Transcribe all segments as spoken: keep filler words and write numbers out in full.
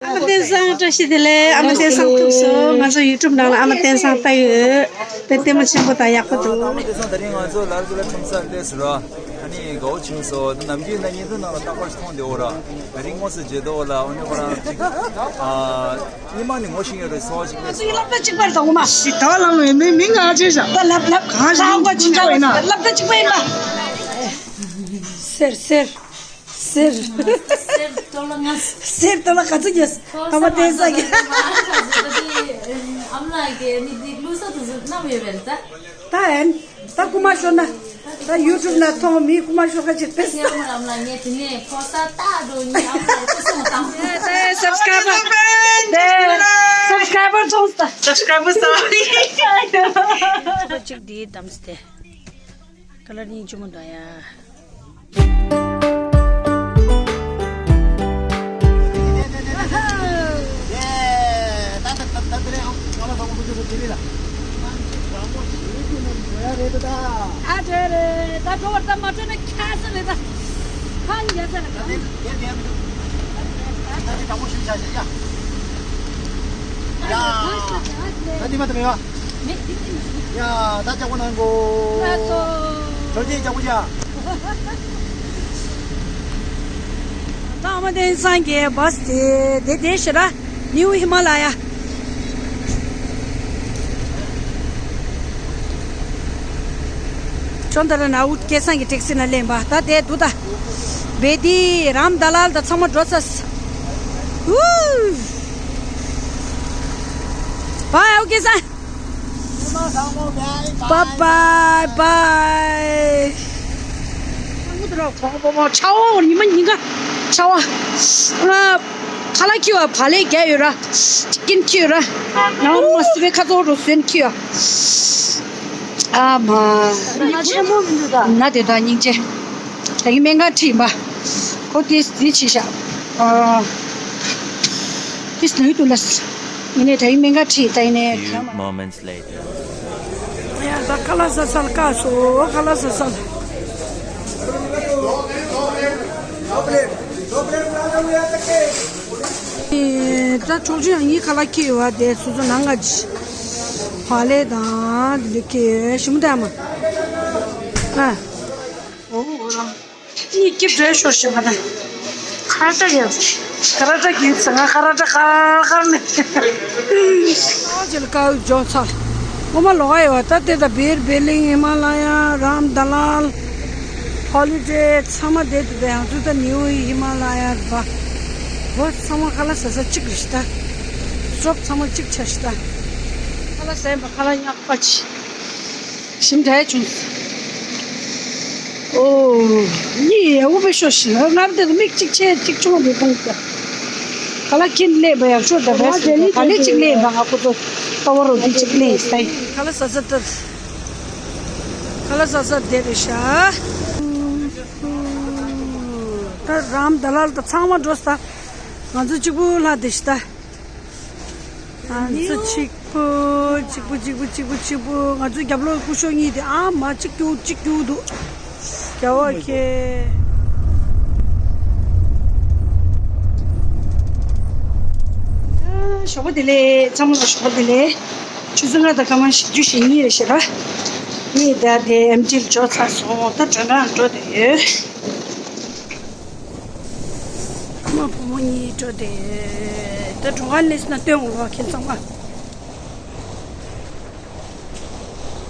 ཨ་མ་བསྟན་བཟང་བཀྲ་ཤིས་བདེ་ལེགས། ཨ་མ་བསྟན་བཟང་ཐུག་སོང་། ང་ཚོ་ཡུ་ཊུབ་ནང་ལ་ཨ་མ་བསྟན་བཟང་ལྟ་ཡོད། དཔེ་ལྟད་མོ་ཆེན་པོ་དང་ཡག་པོ་འདུག་ཨ་མ་བསྟན་བཟང་ད་རིང་ང་ཚོ་ལ་ལ་ཁྲོམ་སར་སླེབས་སོང་ར། ཨ་ནི་དགའ་བོ་བྱུང་སོང་། ད་ནམ་རྒྱུན་ན་ཉིན་ཐོ་ནང་ལ་རྟག་པར་མཐོང་བསྡད་ཡོད་ར། ད་རིང་དངོས་སུ་མཇལ་ཏེ་ལ་ཨ་ནི་ཁོ་རང་ཅིག་ཨ། ཉི་མ་ནི་ངོ་ཤེས་ཡོད་རེད། སོ་ཞིག་ང་ཚོ་ཡི་སློབ་གྲྭ་གཅིག་པར་དང་ངོ་མ། ཞི་ད་ལང་ལོ་མི་མི་ང་ཆེ་ཤ། ད་ལབ་ལབ་གང་ཞིག་ལབ་གོ་ཅི་འདྲ་བས་ན། སློབ་གྲྭ་གཅིག་པ་ཡིན་པ། སེར་སེར་སེར། སེར་ཏོ་ལ་ང་། སེར་ཏོ་ལ་ག་ཚོད་ཉོས། ཨ་མ་བསྟན་བཟང་གི། ཨ་མ་ལགས་ཀྱིས་ནི་འདི་བླུག་ས་དུ་ཟུར་གནང་ཡོད་པས་ད། ད་ཨན། ད་རྐུ་མ་ཤོར་ན། ད་ཡུ་ཊུབ་ན་མཐོང་མི་རྐུ་མ་ཤོར་ཁ་ཅིག་ཕེབས། ཡ་མ་རམ་ལ་ངས་དེ་ནས་ཕོ་ས་ཏག་འགྲོ་ཉི་ཨ་མ་ལ་ཁུ་སོང་དང་། ད་སབ་སི་ཀ་རའི་བར། ད་སབ་སི་ཀ་རའི་བར་ཚོང་ས། སབ་སི་ཀ་རའི་བར་ཚོང་ས། ཅིག་འདི་བདམས་ཏེ། ཀ་ལར་གཉིས་ཅི་མོ་འདུག་ཡ། ཨ་འགྲོ་རེད། ད་འགྲོ་བར་ད་མ་འགྲོ་ན་ཁ་ས་རེད་ད། ཁ་ཉལ་ས་རེད་ད། ད་འདི་མ་དེ་མེད་པ། ཡ་ད་ཅག་པོ་ནང་གོ། ལགས་སོ། གྲོ་ཆས་ཅག་པོ་ཅག་ད་ཨ་མ་བསྟན་བཟང་གི་བྷ་སི་དེ་དེ་དེ་ཞེ་ར། ནིའུ་ཧི་མ་ལ་ཡ། ཅོན་ཏ་ར་ན་འུ་སྐལ་བཟང་གི་ཊེག་སི་ན་སླེབས་པ་ད་དེ་འདུག་ད། བེ་དི་རམ་ད་ལལ་ད་ཚང་མ་འགྲོ་ཚར། ཝུ། བའི་ཨོ་སྐལ་བཟང་། བའི་བའི་བའི། ཆར་པ་ཉི་མ་ཉིན་ག་ཆར་པ། ང་ཁ་ལག་ཁྱེར་བ་བག་ལེབ་བརྒྱབ་ཡོད་ར། ཅི་ཀིན་ཁྱེར་ཡོད་ར། ཡང་མ་སི་པའི་ཁ་ཚོགས་རུ་སོན་ཁྱེར་ཡོད། ཨ་མ། ན་དེ་དག་སྙིང་རྗེ། ད་གིན་སྨན་ཁང་ཁྲིད་པ། ཁོ་ཏིས་འདི་ཕྱི་ཤག་ཨ། ཏིས་ལུས་དུ་ལ། ཡིན་ནའི་ད་གིན་སྨན་ཁང་ཁྲིད་ད་ཡིན་ནའི། Few moments later. ཡ་ད་ཁ་ལག་ཟ་ས་ལ་བཀག་སོང་། ཁ་ལག་ཟ་ས་ལ། ཨེ་ད་གྲོགས་ཆུང་ཡང་གཉིས་ཁ་ལག་ཁྱེར་ཡོད་པ་དེ་སོ་སོ་ནང་ང་ཅི། བག་ལེབ་དང་དེ་འདྲ་ཁྱེར་ཡོད། ཞིམ་པོ་འདུག་ཨ་མ། ཨ། འོ་འོ་རང་། གཉིས་སྐྱིབས་བྲལ་ཤོར་ཞེས་པ་དང་། ཁ་ཏ་ཡོད། ཁ་ར་ཏ་གིས་ཟ་ང་ཁ་ར་ཏ་ཁར་ཁར་ནས། ཨ་ཅེ་ལ་དཀའ་འཇོག་ཚར། ངོ་མ་ལོག་ག་ཡོད་པ་ད་དེ་ད་བེར་བེ་ལིང་ཧི་མ་ལ་ཡ་རམ་ད་ལལ། ཧོ་ལི་ཌེ་ཚང་མ་དེ་དེ་དེ་ཡང་ཚུལ་ད་ནིའུ་ཧི་མ་ལ་ཡ་ར། བོ་ཚང་མ་ཁ་ལག་ཟ་ས་གཅིག་རེད་ཤི་ད། སྲོག་ཚང་མ་གཅིག་ཆ་ཤི་ད། ཁ་ལག་ཟ་ཡིན་པ་ཁ་ལག་ཉག་པ་ཆི། ཞིམ་དྲགས་བྱུང་། ཨོ། གཉིད་ཡག་པོ་དཔེ་ཤོར་ཞིག་ང་རང་དེ་ཚོ་མིག་གཅིག་ཕྱེ་གཅིག་ཆུང་བའི་ཕུང་ཟེར། ག་ལ་ཁྱིམ་སླེབས་པ་ཡག་ཤོས་འདྲ་བས་སོང་། ག་ལེ་གཅིག་སླེབས་པ་ང་ཁོ་ཚོ་ལྟ་བ་རོ་དེ་གཅིག་སླེབས་ཟེར། ག་ལ་ཟ་ས་ལྟར། ག་ལ་ཟ་ས་དེ་རེད་ཤག་ད་རམ་ད་ལལ་ད་ཚང་མ་འགྲོ་ས། ང་ཚོ་གཅིག་པུ་ལྷག་དེ་ཤི་ད། ང་ཚོ་གཅིག་པུ་གཅིག་པུ་གཅིག་པུ་གཅིག་པུ་གཅིག་པུ། ང་ཚོའི་རྒྱབ་ལོགས་སྐུ་ཞབས་གཉིས་དེ་ཨ་མ་གཅིག་རྒྱུག་གཅིག་རྒྱུག་འདུག་རྒྱ་བོ་ཁྱེད། ཨ། ཞོགས་པ་བདེ་ལེགས། ཚང་མ་ལ་ཞོགས་པ་བདེ་ལེགས། ཆུ་ཚོད་ལྔ་དང་སྐར་མ་བཞི་བཅུ་ཞེ་གཉིས་རེད་ཤག་ར། ངས་ད་དེ་ཨེམ་ཊི་ལ་འབྱོར་ཚར་སོང་། ད་མགྲོན་ཁང་འགྲོ་བསྡད་ཡོད། ཨ་མ་བུ་མོ་གཉིས་འགྲོ་དེ། ད་མགྲོན་ཁང་སླེབས་སོང་ན་སྟོན་འོང་ལོ་ཁྱེད་ཚང་མ།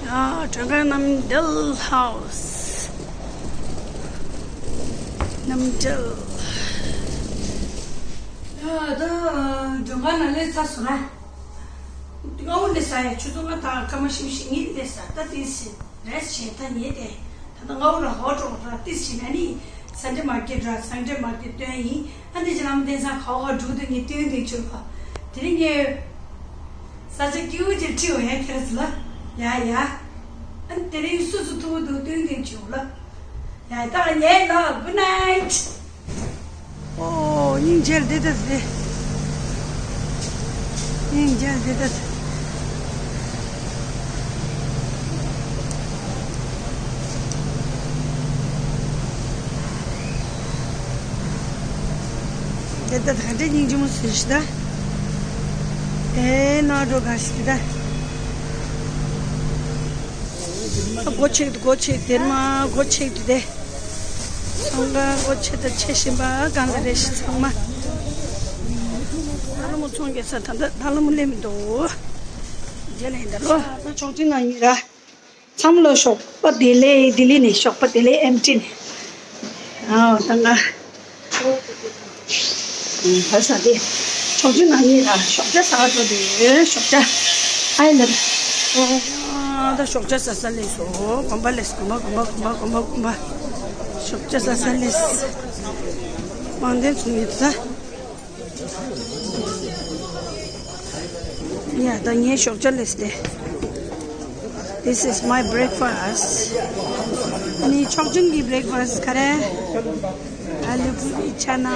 ཡ། མགྲོན་ཁང་རྣམ་འགྲུལ་ཧའོ་སི། རྣམ་འགྲུལ། ཡ། ད་མགྲོན་ཁང་ནང་སླེབས་ཚར་སོང་ན། སྔ་པོ་ནས་ཟ་ཡ། ཆུ་ཚོད་ལྔ་དང་སྐར་མ་བཞི་བཅུ་ཞེ་གཉིས་ནས་ཟ། ད་དེ་ཟིན། རེས་བྱས་ད་ཉལ་ཏེ། ད་ལྟ་སྔ་པོ་ར་ཧོ་ཀྲོག་ར་ཏིས་བྱས་ན་ནི། སན་ཌེ་མར་ཀེཊ་ར་སན་ཌེ་མར་ཀེཊ་སྟོན་ཡིན། ཨ་འདི་ཅི་ལམ་བསྟན་ས་ག་བ་འགྲོ་དུས་ངས་སྟོན་དེ་བྱོས་པ། དེ་རིང་ངས་ས་ཆ་སྐྱིད་པོ་ཅིག་ཁྲིད་འོང་ཡ་ཁྱེད་ར་ཚོ་ལ། ཡ་ཡ། ཨ་དེ་རིང་སུ་སུ་ཐུག་འདུག་སྟོན་དེ་བྱོས་ལ། ཡ་ད་ཉལ་ལ། གུཌ་ནའིཊ། ཨོ། སྙིང་རྗེ་བདེ་ད་བདེ། སྙིང་རྗེ་བདེ་ད། དེ་ལྟ་ག་འདྲའི་སྙིང་རྗེ་མོ་ཟེར་ཞིག་ད། དེ་ནང་འགྲོ་ག་ཞིག་དེ་ད། སྒོ་ཕྱེ་སྒོ་ཕྱེ་དེར་མ་སྒོ་ཕྱེ་དེ་དེ། ཚང་ག་སྒོ་ཕྱེ་ད་ཕྱེ་བཞིན་པ་གང་ལ་རེ་ཞིག་ཚང་མ། ད་ལོ་མོ་ཚོང་རྒྱག་ས་ད་ད་ད་ལོ་མོ་སླེབས་མི་འདུག་རྗེས་ལ་ཡིན་ད་ལོ། ད་ཆོག་ཅིག་ང་ཡིན་ར། ཚང་མ་ལ་ཞོགས་པ་བདེ་ལེགས། ལྡི་ལི་ནས་ཞོགས་པ་བདེ་ལེགས། ཨེམ་ཊི་ནས། ཨའོ་ད་ང་། ཧ་ས་དེ། ཆོག་ཅིག་ང་ཡིན་ར། ཞོགས་ཇ་ཟ་ག་འགྲོ་དེ་ཞོགས་ཇ། ཨའི་ལ། ཨ་ད་ཞོགས་ཇ་ཟ་ས་སླེབས་སོ། གོམ་པ་སླེབས། གོམ་པ་གོམ་པ་གོམ་པ་གོམ་པ་གོམ་པ། ཞོགས་ཇ་ཟ་ས་སླེབས། མང་དན་ཚོང་ཡིན་ད། ཡ་ད་ངའི་ཞོགས་ཇ་སླེབས་ཏེ། This is my breakfast. ནི་ཆོག་ཅིག་གི་breakfast ག་རེ། ཨ་ལུ་བུ་ཆ་ན།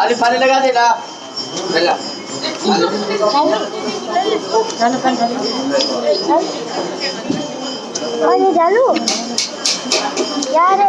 अरे पानी लगा दे ना। अरे चालू। यार।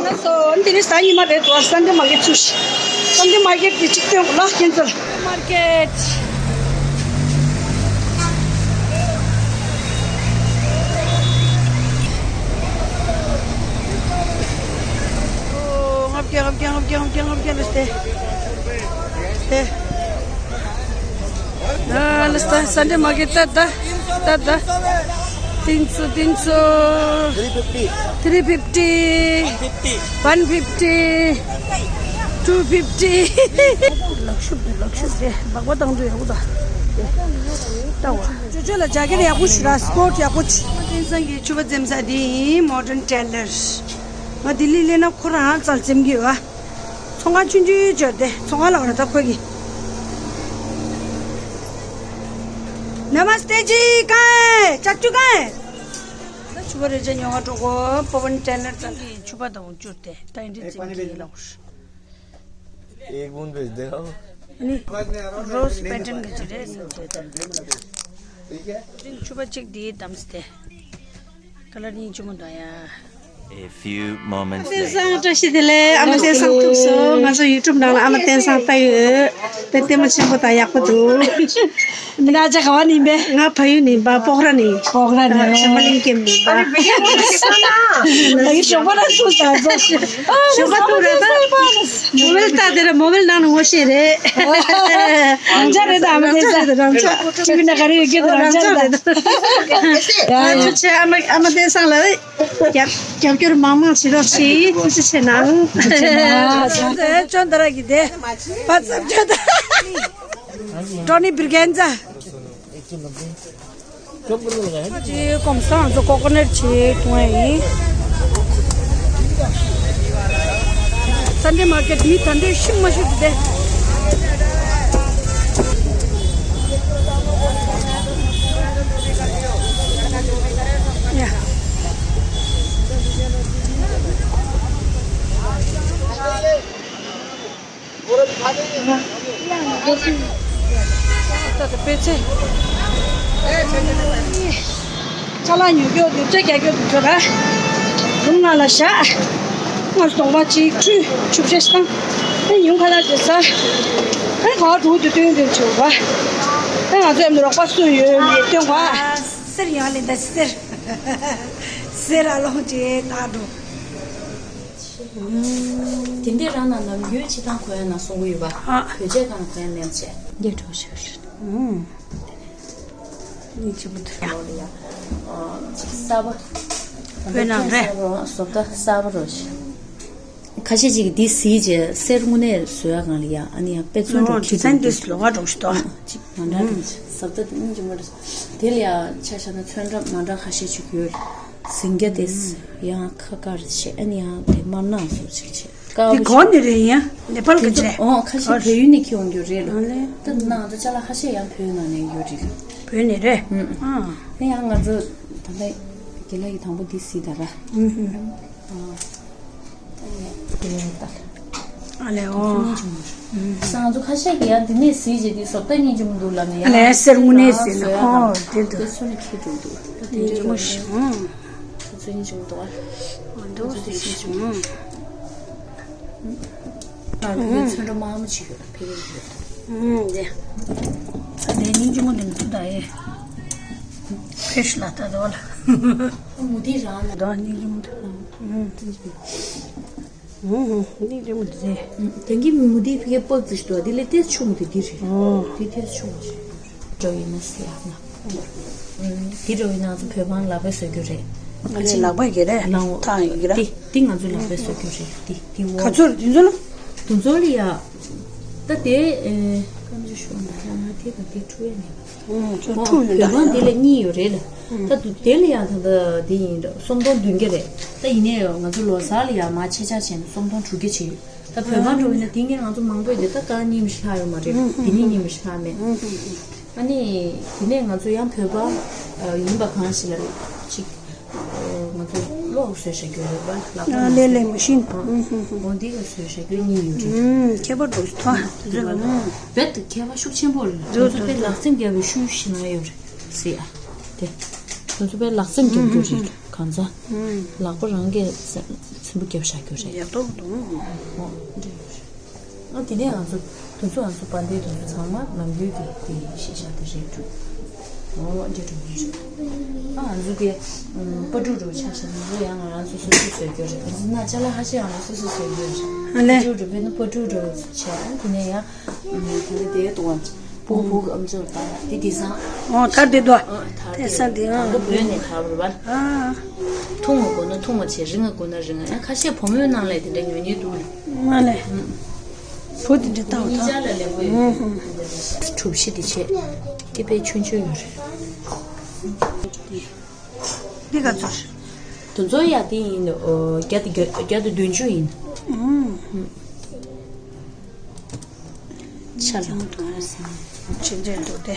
ལགས་སོ། འདི་ནི་གཟའ་ཉི་མ་རེད་དོ། སན་ཌེ་མར་ཀེཊ་ཚུགས་ཤིག་སན་ཌེ་མར་ཀེཊ་འདི་གཅིག་སྟོན་དགོས་ལ་ཁྱེད་ཚོ་ལ། མར་ཀེཊ། ཨོ། ལྔ་བརྒྱ་ལྔ་བརྒྱ་ལྔ་བརྒྱ་ལྔ་བརྒྱ་ལ་སྟེ། སྟེ། ཨ་ལ་ས་སན་ཌེ་མར་ཀེཊ་ད་ད་ད་ད། ཏིན་ཚོ་ཏིན་ཚོ། Three fifty. Three fifty. One fifty. One fifty. Two fifty. ལག་ཤུབས་དེ་ལག་ཤུབས་དེ་སྦག་སྦག་བཏང་དུས་ཡག་པོ་ད། ལྟ་བ། ཅོ་ཅོ་ལ་ཇ་ཀེཊ་ཡག་པོ་ཞུ་ར། སི་པོརཊ་ཡག་པོ་བྱེད། བསྟན་སང་གི་ཕྱུ་པ་འཛེམ་ས་དེ་ཡིན། མོ་ཌན་ཊེ་ལར། ང་ལྡི་ལི་སླེབས་ན་ཁོ་རང་རྩར་འཛེམ་གི་ཡོད་ཨ། ཚོང་ཁང་ཆུང་ཆུང་འབྱོར་ཏེ་ཚོང་ཁང་ལ་བར་ད་ཁོ་གི། नमस्ते जी, कहाँ है? चाचू कहाँ है? ད་ཕྱུ་པ་རེ་ཅག་ཉོ་ག་འགྲོ་གོ། པ་ཝན་ཊེ་ལར་ཚང་གི་ཕྱུ་པ་དང་བཅུར་ཏེ་ད་ཡིན་འདྲི་འཛིན་གི་ལ། एक बूंद भेज दे। ནི་རོ་སི་པེ་ཊན་གི་ཅི་རེད་ཟེར་ཏེ། ཕྱུ་པ་གཅིག་འདི་བདམས་ཏེ། ཀ་ལར་སྙིང་རྗེ་མོ་འདུག་ཡ། A few moments བསྟན་སང་བཀྲ་ཤིས་བདེ་ལེགས། ཨ་མ་བསྟན་སང་ཐུག་སོང་། ང་ཚོ་ཡུ་ཊུབ་ནང་ལ་ཨ་མ་བསྟན་སང་ལྟ་ཡོད། དཔེ་ལྟད་མོ་ཆེན་པོ་དང་ཡག་པོ་འདུག་མི་ན་ཅག་ག་བ་ནི་པས། ང་ཕ་ཡུལ་ནི་པ་པོག་ར་ནི། པོག་ར་ནི། ཨ་ཆམ་པ་གླིང་ཀེམ་ནི་པ། ད་གི་ཞོགས་པ་ར་ཐུག་ད་ཚོ་ཞོགས་པ་ཐུག་ར་ད། མོ་བེལ་ལྟ་དེ་ར་མོ་བེལ་ནང་ནས་ངོ་ཤེས་རེད། རང་ཅག་རེད་ད། ཨ་མ་བསྟན་སང་རང་ཅག་ཊི་ཝི་ན་ག་རེ་ཡོད་ཀྱི་རང་ཅག་རེད་ད། ཡ་ཆུ་ཆེ་ཨ་མ་ཨ་མ་བསྟན་སང་ལ། རྒྱབ་རྒྱབ་སྐྱོར་མང་མང་བྱེད་རོགས་ཞེས་ཐུགས་རྗེ་ཆེ་གནང་། ཐུགས་རྗེ་ཆེ་གནང་། ཅོན་ཏ་ར་གི་དེ་པ་ཚབ་ཅོན་ཏ་ར་ཊོ་ནི་བིར་གན་ཛ། ཅི་གོམ་སང་ཚོ་ཀོ་ཀོ་ནཊ་ཅིག་བཏུང་བ་ཡིན། སན་ཌེ་མར་ཀེཊ་མི་ད་འདྲའི་ཤིང་མ་ཤུ་དེ། ཡ། ད་ལྟ་དཔེ་ཆ། ཅ་ལག་ཉོ་རྒྱུ་འདུག་ཅ་རྒྱག་རྒྱུ་འདུག་ཅོ་ར། ལུང་ནང་ལ་བཞག་སྔར་གདོང་པ་གཅིག་ཁྲུས་ཆུ་བཤལ་བཏང་། ཨེ་ཡུང་ཁ་ལག་དེ་ཟ། ཨེ་ག་འགྲོ་དུས་སྟོན་དུས་བྱུང་བ། ཨེ་ང་ཚོའི་རོགས་པ་སུ་ཡོད་མེད་སྟོན་བ། གསེར་ཡང་ལེན་ད་གསེར། གསེར་ཨ་ལོང་ཅེ་ད་འགྲོ། དེ་འདྲས་རང་ན་ནམ་རྒྱུན་ཕྱི་ཐང་གོན་ཡ་ན་གསུང་གི་ཡོད་པ། ཨ། བོད་ཆས་གང་གོན་ཡ་མེད་ཅེ། འདི་འགྲོ་ཤག་ཤག་ཨུམ། གཉིས་ཆེན་པོ་དེ་ཡ། ཡ། གསར་པ། བོད་ནང་རེད། བཟོ་ལྟ་གསར་པ་རོ་ཞིག་ཁ་ཤས་ཅིག་གིས་འདི་གཟིགས་རྗེས་གསེར་དངོས་གནས་བཟོ་ཡ་གང་ལ་ཡ། ཨ་ནི་ཡང་དཔེ་མཚོན་འགྲོ་ཁྲིད་འདུག་འདི་ལོགས་ཀ་འགྲོ་ཞིག་ཏོ། ཅིག་མ་འདྲ་འགྲོ་ཞིག་ཟབ་ད་དེ་ནི་ཅི་མ་འདྲ། དེ་ལ་ཡ་ཆ་བཞག་ན་ཚོན་ཁྲ་མ་འདྲ་ཁ་ཤས་ཅིག་ཡོད། ཟིང་སྐྱ་དེ་ཡང་ཁ་དཀར་བྱས། ཨ་ནི་ཡང་དེ་དམར་ནག་བཟོ་ཅིག་བྱས། དཀར་འདི་པོ་གོ་ཞིག་ནི་རེད་ཡ། ནེ་པཱལ་གི་ཆེ། ཨོ་ཁ་ཤས་བོད་ཡུལ་ནས་ཁྱེར་འོང་རྒྱུ་རེད་ལ། ཨ་ལེ། ད་ནང་དུ་ཅ་ལག་ཁ་ཤས་ཡང་བོད་ནང་ནས་ཡོད་རེད་ལ། བོད་ནས་རེད། ཨུམ། ཨ། ནི་ཡང་ང་ཚོ་ད་ལྟ་དགེ་ལགས་ཀྱི་དང་པོ་འདི་གཟིགས་ད་ར། ཨུམ་ཧུམ། ཨ། དེ་ནས་ད། ཨ་ལེ་ཨོ། ཨུམ། ས་ང་ཚོ་ཁ་ཤས་ཀྱིས་ཡང་འདི་ནས་གཟིགས་རྗེས་འདི་བཟོ་ལྟ་སྙིང་རྗེ་མོ་འདུག་ལབ་ནས་ཡང་། ཨ་ལེ་གསེར་དངོས་གནས་ཟེར་ན་ཨོ་དེ་འདུག་དེ་ཚོ་ནས་ཁྱེར་འགྲོ་འདུག་ད་དེ་སྙིང་རྗེ་མོ་ཞིག་ཨུམ། ད་ཚོ་སྙིང་རྗེ་མོ་འདུག་ཨ། ཨོ་འདུག་དེ་སྙིང་རྗེ་མོ། ཨ་ལུ་གུའི་ཚོན་ཁྲ་དམར་མོ་ཅིག་ཡོད་ཕ་གིར་ཡོད། ཨུམ་དེ། ད་དེ་སྙིང་རྗེ་མོ་འདི་མཐུ་ད་ཨེ། ཕེ་ཤི་ལ་ད་དོ་ལ། མུ་ཏིག་རང་ལ། དོ་སྙིང་རྗེ་མོ་འདི། ཨུམ། ཨུམ། སྙིང་རྗེ་མོ་འདི་རེད། དེང་གི་མུ་ཏིག་ཕ་གིར་པགས་ཙིག་ཏོ་འདི་ལས་ཏེ་ཆུང་མོ་དེ་འདི་རེད། ཨོ། འདི་ཏེ་ཆུང་མོ་ཞིག་འགྲོ་ཡིན་ན་སི་ཡག་ན། འདི་འགྲོ་ཡིན་ན་ང་ཚོ་བོད་པང་ལག་པས་བཟོ་རྒྱུ་རེད། ཨ་ལེ་ལག་པ་གི་རེད། ལང་ཐང་ཡོད་གི་རེད། འདི་འདི་ང་ཚོ་ལག་པས་བཟོ་རྒྱུ་རེད། འདི་འདི་འོ། ག་ཚོད་རེད་འདི་ཚོ་ལ། འདི་ཚོ་ལ་ཡ། ད་དེ་ཨེ། སྐམ་ཅིག་ཤོག་ན་ཡང་ང་དེ་དང་དེ་འཁྲུག་ཡ་མེད་པ། ཨོ་ཁྱོད་འཁྲུག་ཡོད་ད། བོད་པང་འདི་ལ་གཉིས་ཡོད་རེད་ལ། ད་དུ་དེ་ལ་ཡང་ད་ལྟ་འདི་ཡིན་ད་སུམ་སྟོང་བདུན་བརྒྱ་རེད། ད་ཡིན་ནའི་ང་ཚོ་ལོ་གསར་ལ་ཡང་མ་ཆེ་ཆ་བྱས་ན་སུམ་སྟོང་དྲུག་བརྒྱ་བྱས་ཡོད། ད་བོད་པང་འགྲོ་ཡིན་ན་དེ་ངས་ང་ཚོ་མང་པོས་དེ་ད་གང་གཉིས་མི་ཤི་ལྷག་ཡོད་མ་རེད། དེ་ནས་གཉིས་མི་ཤི་ལྷག་མེད། ཨ་ནི་དེ་ནས་ང་ཚོ་ཡང་བོད་པ་ཡིན་པ་གང་ཞིག་ལ་ཅིག་ང་ཚོ་གློག་བཟོས་བཞག་རྒྱུ་ཡོད་པ་ལག་པ་ལ་ལས་ལས་མ་ཤིན། འོ་འདི་ག་བཟོས་བཞག་རྒྱུ་གཉིས་ཡོད་རེད། ཁྱད་པར་འདུག་ཐོ་རྦད་དུ་ཁྱད་པར་ཤུགས་ཆེན་པོ་རེད། དེ་ཚོ་དཔེ་ལག་རྩེད་རྒྱབ་པའི་ཤུལ་ཞིག་ན་ཡོད་རེད་ཟེར་ཡ། དེ་དེ་ཚོ་དཔེ་ལག་རྩེད་རྒྱབ་རྒྱུ་རེད། གང་ཚ། ལག་པ་རང་གིས་ཚིམ་པོ་རྒྱབ་བཞག་རྒྱུ་རེད། ཡག་ཏོག་འདུག་ཨོ་འདི་ཡོད་རེད། ཨ་དེ་ནས་ང་ཚོ་དེ་ཚོ་ང་ཚོ་བན་དེ་དེ་ཚོ་ཚང་མ་ནམ་རྒྱུན་གྱི་དེ་ཤེས་བྱ་དེ་རེད་འདུག་ཨོ་འདི་འགྲོ་གི་རེད། ཨ་ང་ཚོ་དེ་པ་ཕྲུག་འགྲོ་ཆ་ཤས་ང་ཚོ་ཡང་ང་རང་ཚོ་སོ་སོས་བཟོས་རྒྱུ་རེད། ང་ཚོ་ན་ཅ་ལག་ཁ་ཤས་ང་ཚོ་སོ་སོས་བཟོས་རྒྱུ་རེད། ཨ་ལེ། པ་ཕྲུག་འགྲོ་དཔེར་ན་པ་ཕྲུག་འགྲོ་བྱས་ཨ་དེ་ནས་ཡང་དེ་ནས་དེའི་ཏོག་ཙམ། སྤུ་གུ་ཨམ་ཅོག་ལྟ་ཡ་དེ་དེང་སང་། ཨོ་ཐར་དེ་དོ། ཨ་ཐར་དེ་ས་དེ་ཨ་གང་ག་བོད་ནས་ཐར་བ་རེད་པ། ཨ། ཐུང་བ་དགོས་ན་ཐུང་བ་བྱེད། རིང་བ་དགོས་ན་རིང་བ། ཡང་ཁ་ཤས་བུ་མོའི་ནང་ལས་དེ་འདྲ་ཉོ་ཉེ་འདུག་ལ། མ་ལས། བུ་དེ་འདྲ་བཏང་བ་གཉིས་ཆ་ལ་ལེགས་པོ་ཡོད། གྲུ་བཞི་དེ་བྱས། དེ་དཔེ་ཆུང་ཆུང་ཡོད་རེད། འདི་ག་ཚོད་རེད། དེ་ཚོ་ཡ་དེ་ཡིན་ནོ། བརྒྱ་དང་བརྒྱ་དང་བདུན་ཅུ་ཡིན། ཨུམ། ཆ་ལ་ཅི་འདྲ་འདུག་སྟེ།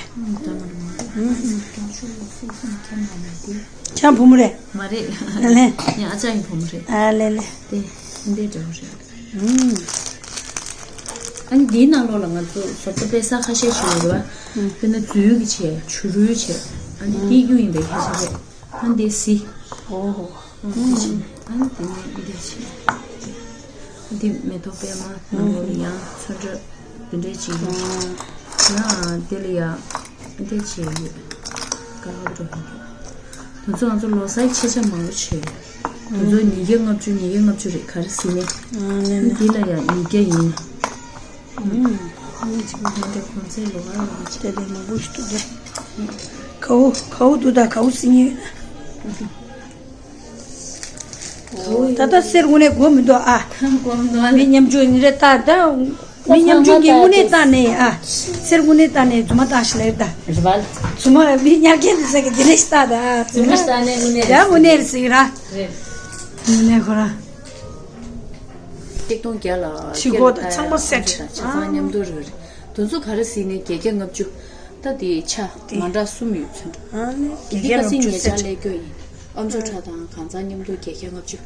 ཁྱེད་བུ་མོ་རེད། མ་རེད། ཨ་ལེ། ངའི་ཨ་ཅག་གི་བུ་མོ་རེད། ཨ་ལེ་ལེ། དེ་འདི་འདྲ་བོ་རེད། ཨ་ནི་འདིའི་ནང་ལོགས་ལ་ང་ཚོ་བཟོ་ལྟ་དཔེ་ས་ཁ་ཤས་ཤིག་ཡོད་རེད་པ། དཔེར་ན་འཛུལ་གྱི་བྱས། བྱུ་རུའི་བྱས། ཨ་ནི་འདི་གཡུ་ཡིན་པའི་ཁ་ཤས་རེད། ཨ་ནི་འདི་གཟི། ཨོ་ཧོ། ཨ་ནི་འདི་ནི་འདི་བྱས། འདི་མེ་ཏོག་པད་མ་ནང་ལོགས་ལ་ཡང་ཚོན་ཁྲ་འདི་འདྲའི་ཅིག་ཡོད། ཡང་འདི་ལ་ཡང་འདི་ཅིག་ཡོད། དཀར་པོ་འདྲ་ཡོད། དེ་ཚོ་ང་ཚོ་ལོ་གསར་ཆེ་ཆ་མང་པོ་བྱས་ཡོད། དེ་ཚོ་ཉིས་བརྒྱ་ལྔ་བཅུ་ཉིས་བརྒྱ་ལྔ་བཅུ་རེད། ག་རེ་ཟེར་ནས། འདི་ལ་ཡང་ཉིས་བརྒྱ་ཡིན། ཨ་ནི་གཅིག་པ་དེ་འདྲ་གོང་ཚད་ལོ་ག་ལ་ལོ་གཅིག་དེ་ལས་མང་པོ་ཞིག་འདུག་གས། གའུ་གའུ་འདུག་ད་གའུ་ཟིན་ཡོད། ད་ལྟ་གསེར་དངོས་གནས་དགོས་མི་འདུག་ཨ། དགོས་མི་འདུག་ཨ་ནི། མི་ཉམ་ཆུང་ཡིན་རེད་ད་ད། མི་ཉམ་ཆུང་གི་དངོས་གནས་ལྟ་ནས་ཨ། གསེར་དངོས་གནས་ལྟ་ནས་རྫུན་མ་བཏང་ཞིག་ལེར་ད། རེད་པ། རྫུན་མ་མི་ཉར་མཁན་དེ་ཚོ་གི་དེ་འདྲ་ཞིག་ལྟ་ད་ཨ། རྫུན་མ་ཞིག་ལྟ་ནས་དངོས་གནས་རེད། ཡ་དངོས་གནས་རེད་ཟེར་གི་ར། རེད། དངོས་གནས་ཁོ་ར། ཆིག་སྟོང་བརྒྱ་ལ་ཆིག་སྒོ་དང་ཚང་མ་སེ་ཊི། ཆ་ཚང་མཉམ་དུ་རེད་རེད། དེ་ཚོ་ག་རེ་ཟེར་ནས་བརྒྱད་བརྒྱ་ལྔ་བཅུ། ད་དེ་ཆ་དེ་མ་འདྲ་གསུམ་ཡོད་ཚུལ་འདྲ། ཨ་ནི་འདི་བརྒྱད་བརྒྱ་ཁ་སང་ལྔ་བཅུ་ཉེ་ཆར་སེ་ཊི། སླེབས་རྒྱུ་ཡིན། ཨམ་ཅོག་ཁྲ་དང་གང་ཚང་མཉམ་དུ་བརྒྱད་བརྒྱ་ལྔ་བཅུ།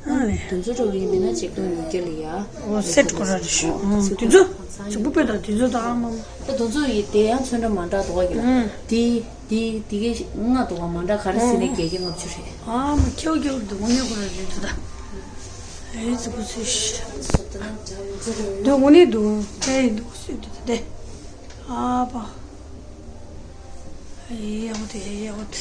ཨ་ནི། དེ་ཚོ་འགྲོ་གི་ཡིན་མིན་ན་ཆིག་སྟོང་ཉིས་བརྒྱ་ལ་ཡ། ཨོ་སེ་ཊི་ཁོ་ར་རེ་ཞུ། ཨོ་དེ་ཚོ་རྫིག་པོ་དཔེ་དང་དེ་ཚོ་དང་ཨ་མ་མ། ད་དེ་ཚོ་ཡི་དེ་ཡང་ཚོན་ཁྲ་མ་འདྲ་འདུག་གི་ལ། ཨང་། དེ་དེ་དེ་གའི་ལྔ་འདུག་ག་མ་འདྲ་ག་རེ་ཟེར་ནས་ཨང་། བརྒྱད་བརྒྱ་ལྔ་བཅུ་རེད། ཨ་མ་ཁྱེའུ་ཁྱེའུ་འདུག་དངོས་གནས་ཁོ་ར་རེད་འདུག་ད། ཨེ་ཙི་གུ་སུ་ཤི། འདུག་དངོས་གནས་འདུག་ཨེ་འདུག་སུ་འདུག་དེ། ཨ་པ། ཨེ་ཡག་པོ་དེ་ཨེ་ཡག་པོ་དེ།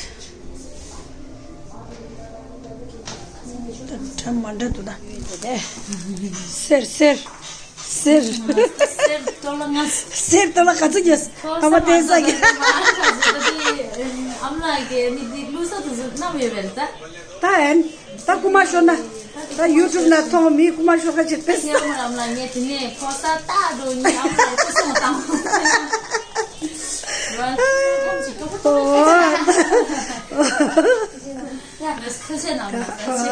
ད་གྲ་མ་འདྲ་འདུག་ད། དེ་དེ། སེར་སེར། སེར། སེར་ཏོ་ལ་ང་། སེར་ཏོ་ལ་ག་ཚོད་རྒྱས། ཨ་མ་བསྟན་ས་གི། ཨ་མ་ལགས་ཀྱིས་ནི་འདི་བླུགས་ས་དུ་བཟོ་གནང་ཡོད་པས་ད། ད་ཨན། ད་རྐུ་མ་ཤོར་ན། ད་ཡུ་ཊུབ་ན་མཐོང་མི་རྐུ་མ་ཤོར་ཁ་ཅིག་ཕེ་ས། ཨ་མ་ལགས་ངས་དེ་ནས་ཕོ་གསར་རྟགས་འགྲོ་ཉིན་ཨ་མ་ལགས་སྐུ་སྲུང་བཏང་། རང་ཐམས་ཅད་སྐྱོ་པོ་སྐྱོ་པོ་བྱེད་ཀྱི་ཡ་ཁ་ཤས་ནང་ལ་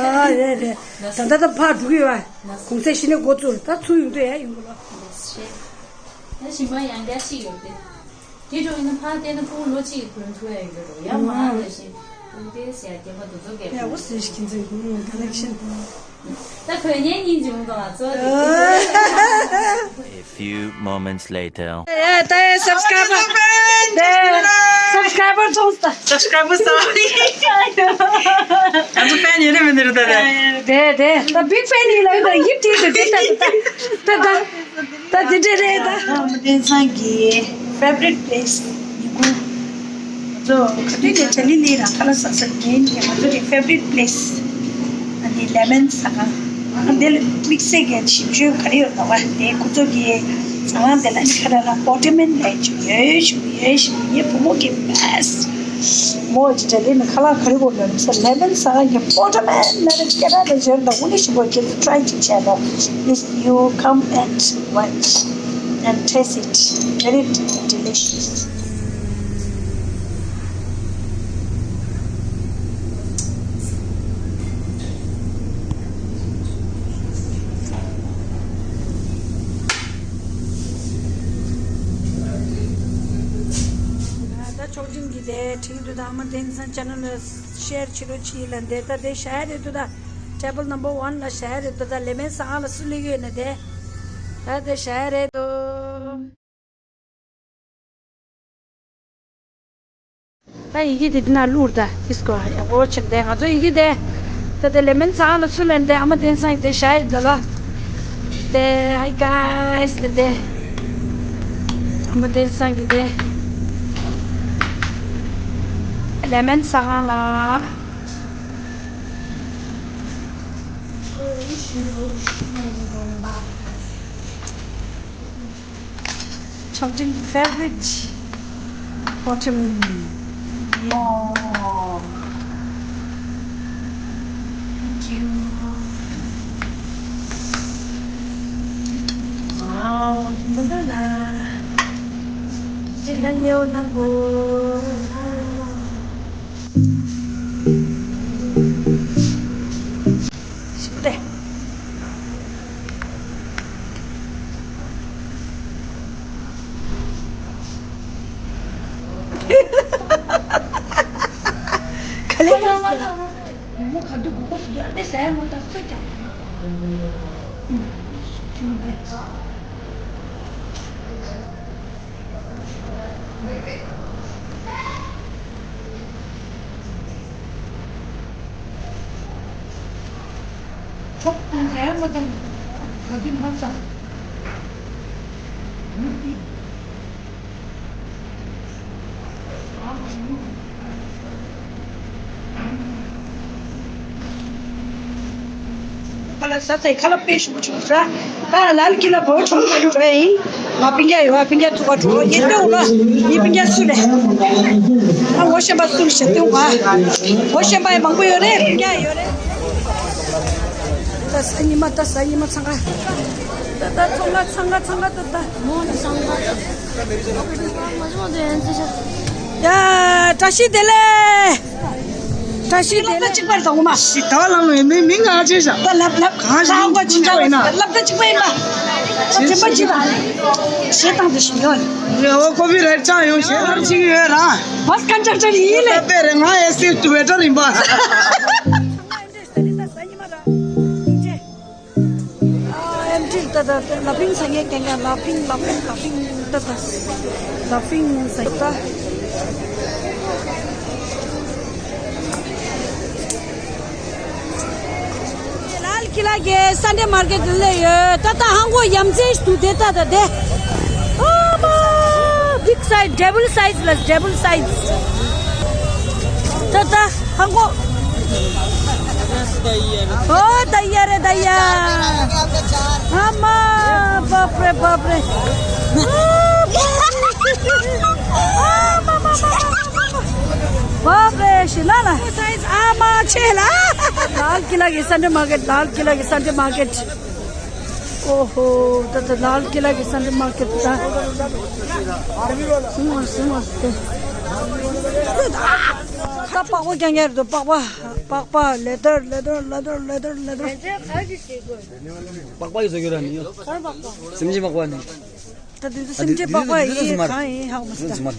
ཨ་རེད་རེད། ད་ལྟ་ད་ཕར་འགྲོ་གི་ཡོད་པ། གུང་སེང་གཞི་ནས་འགོ་བཙུགས་ད་ཚུར་ཡོང་དུས་ཡ་ཡོང་གི་ལོ། ད་ཞིམ་པ་ཡང་བསྐྱར་ཞིག་ཡོད་དེ། དེ་འགྲོ་ཡིན་ན་ཕར་བལྟས་ན་ཕྲུ་གུ་ལོ་གཅིག་གི་གོན་ཐུབ་ཡ་ཡོད་འགྲོ་ཡ་མ་ལ་ཞིག་ཕྲུ་གུ་དེ་ཟེར་ཡ་སྐྱེས་པ་དུ་ཚོ་གས་ཡ་འོ་ཟེར་ཞིག་ཁྱེད་ཚོའི་ཀ་ལེག་ཤན། ད་གོན་ཉན་ཉིན་འབྱུང་དང་ཚོ་དེ། A few moments later. ཡ་ད་ཡ་སབ་སི་ཀ་རའི་བར་ད་སབ་སི་ཀ་རའི་བར་ཚོང་ད། སབ་སི་ཀ་རའི་བར་ཚོང་ད། ང་ཚོ་ཕེན་ཡིན་ནི་མིན་ནི་རེད་ད་ད། དེ་དེ་ད་བིག་ཕེན་ཡིན་ལ་ད་ཡིབ་དེ་དེ་དེ་ད་ད་ད་ད། ད་དེ་འདྲས་རེད་ད། ཨ་མ་བསྟན་སངས་ཀྱི་ཕེ་ཝ་རིཊ་པི་ལེ་སི་ཉིན་གུང་། ང་ཚོ་ག་དུས་ནས་གྲ་ལི་ལི་རང་ཁ་ལག་ཟ་ས་ཉན་གྱི་ང་ཚོ་གི་ཕེ་ཝ་རིཊ་པི་ལེ་སི། ཨ་ནི་ལེ་མོན་ཟ་ཁང་། ཨ་འདི་ལ་དམིགས་བསལ་གྱི་ཞིམ་ཞོན་ག་རེ་ཡོད་ལབ་པ་དེ་ཁོ་ཚོ་གི་ཟ་ཁང་དེ་ལ་ནི་ཁ་ལག་ལ་པོ་ཏི་མན་ལས་ཅིག་ཡོད་ཞུ་ཡོད་ཞུ་ངའི་བུ་མོ་གི་བེ་སི་ཊི། མོ་ཅི་ཏྲ་ལི་ནི་ཁ་ལག་ག་རེ་གོ་ཡོད་ཟེར་ལེ་མོན་ཟ་ཁང་གི་པོ་ཏི་མན་ལ་ནི་སྐད་གྲགས་ལ་ཞོན་དང་དངོས་གནས་ཞིམ་པོ་ཁྱེད་ཚོ་ཊ་རའི་ཅིག་བྱས་ནོ། If you come and watch and taste it, very delicious. ད་ཆོག་མཆན་གྱི་དེ་བྲིས་འདུག་ད་ཨ་མ་བསྟན་སངས་ཆེ་ནལ་ལ་ཤེར་བྱེད་རོགས་བྱེད་ལ་འདི་ད་དེ་བཞག་ཡ་རེད་འདུག་ད་ཊེ་བལ་ནམ་བར་ཝན་ལ་བཞག་ཡ་རེད་འདུག་ད་ལེ་མོན་ཟ་ཁང་ལ་སུ་སླེབས་ཡོད་ན་དེ་ད་དེ་བཞག་ཡ་རེད་འདུག་ད་ཡི་གེ་དེ་འདི་ན་བླུགས་ད་ཨིས་ཀོ་ཡག་པོ་ཆགས་དེ་ང་ཚོ་ཡི་གེ་དེ་ད་དེ་ལེ་མོན་ཟ་ཁང་ལ་སུ་སླེབས་ན་དེ་ཨ་མ་བསྟན་སངས་དེ་བཞག་ཡོད་འདུག་ལ། དེ་Hi guys དེ་དེ་ཨ་མ་བསྟན་སངས་ཀྱི་དེ་ལེ་མོན་ཟ་ཁང་ལ། ཆོག་མཆན་ཕེ་ཝ་རིཊ་པོ་ཏི་མན། ཡོ། Thank you. Wow, ད་ད་ད། ཅི་ད་ཡོད་ན་གོ། ཞིམ་པོ་རེད། ག་ལེ་མོ་ག་འདུག་གོ་ཡ་དེ་ཟ་ཡ་མོ་ད་སུ་ཀྱང་། ཆོག་ཏུ་ཟ་ཡ་མ་དང་ག་དུས་མ་ཟ། ཁ་ལག་ཟ་ཚེ་ཁ་ལག་དཔེ་ཞུ་ཆུག་ས། ད་ལ་ལ་ཀི་ལ་བོ་ཆུང་ཆུང་རེད། ང་སྤུན་ཀྱག་ཡོད་པ་སྤུན་ཀྱག་ཐུག་པ་འགྲོ་ཡིན་ཏེ་འོ་ལ་ཡིན་སྤུན་ཀྱག་སུ་ལས། ཨ་ངོ་ཤེས་པ་སུ་ལ་ཞེ་ཏུ་ང་། ངོ་ཤེས་པ་ཡི་མང་པོ་ཡོད་རེད་སྤུན་ཀྱག་ཡོད་རེད། ད་ས་ཉི་མ་ད་ས་ཉི་མ་ཚང་ག་ད་ད་ཚང་ག་ཚང་ག་ཚང་ག་ད་ད་མོ་ན་ཚང་ག་ད་ད་ད་ད་ཡ་བཀྲ་ཤིས་བདེ་ལེགས། བཀྲ་ཤིས་བདེ་ལེགས། ལབ་ད་གཅིག་པར་དང་མ། ཞི་ད་ལང་ལོ་མི་མི་ང་ཅེ་ཤ། ད་ལབ་ལབ་གང་ཞིག་ཡོང་པ་ཅི་འདྲ་ཡིན་ན། ལབ་ད་གཅིག་པ་ཡིན་པ། ད་དྲན་པ་ཅི་དང་། ཞེ་སྡང་དེ་ཞིག་ཡོད། ཡ་འོ་ཀོ་པི་རེད་ཅང་ཡོང་ཞེ་སྡང་ཅིག་ཡོད་ར། བས་ཀན་ཅང་ཅང་ཡིན་ལེ། ད་པེ་རེ་ང་ཨེ་སི་ཏུ་ཝེ་ཏར་ཡིན་པ། ཨ་ཨེམ་ཊི་ལ་ལ་ཕིང་ས་ངས་ཀྱང་ཀྱང་ལ་ཕིང་ལ་ཕིང་ལ་ཕིང་ད་ད་ལ་ཕིང་ས་ད། ལ་ལ་ ཀི་ལ་གི་སན་ཌེ་མར་ཀེཊ་ལ་ཡོད། ད་ལྟ་ཧང་གོ་ཡམ་ཙེ་ཞིག་འདུག་དེ་ད་ད་དེ། ཨ་མ། བིག་སའིཛ། ཌབ་བལ་སའིཛ་ལ་ཌབ་བལ་སའིཛ། ད་ད་ཧང་གོ། ཨོ་ད་ཡ་རེ་ད་ཡ། ཨ་མ། བབ་རེ་བབ་རེ། ཨ་མ་མ་མ་མ་མ། བབ་རེ་ཞི་ལ་ལ། སའིཛ་ཨ་མ་ཆེ་ལ། ལཱལ་ཀི་ལ་གི་སན་ཌེ་མར་ཀེཊ། ལཱལ་ཀི་ལ་གི་སན་ཌེ་མར་ཀེཊ། ཨོ་ཧོ། ད་ད་ལཱལ་ཀི་ལ་གི་སན་ཌེ་མར་ཀེཊ་ད། སུ་མ་སུ་མ་སུ། ད་པགས་པ་རྐྱང་རྐྱང་རེད་འདུག་པགས་པ། པགས་པ། ལེ་དར་ལེ་དར་ལེ་དར་ལེ་དར་ལེ་དར། པགས་པ་ཡི་བཟོ་རྒྱུ་ར་ནི་ཡོད། སེམས་ཅན་པགས་པ་ནི། ད་དེ་ཚོ་སེམས་ཅན་པགས་པ་ཡིན་གང་ཡིན་ཧ་གོ་མ་སོང་།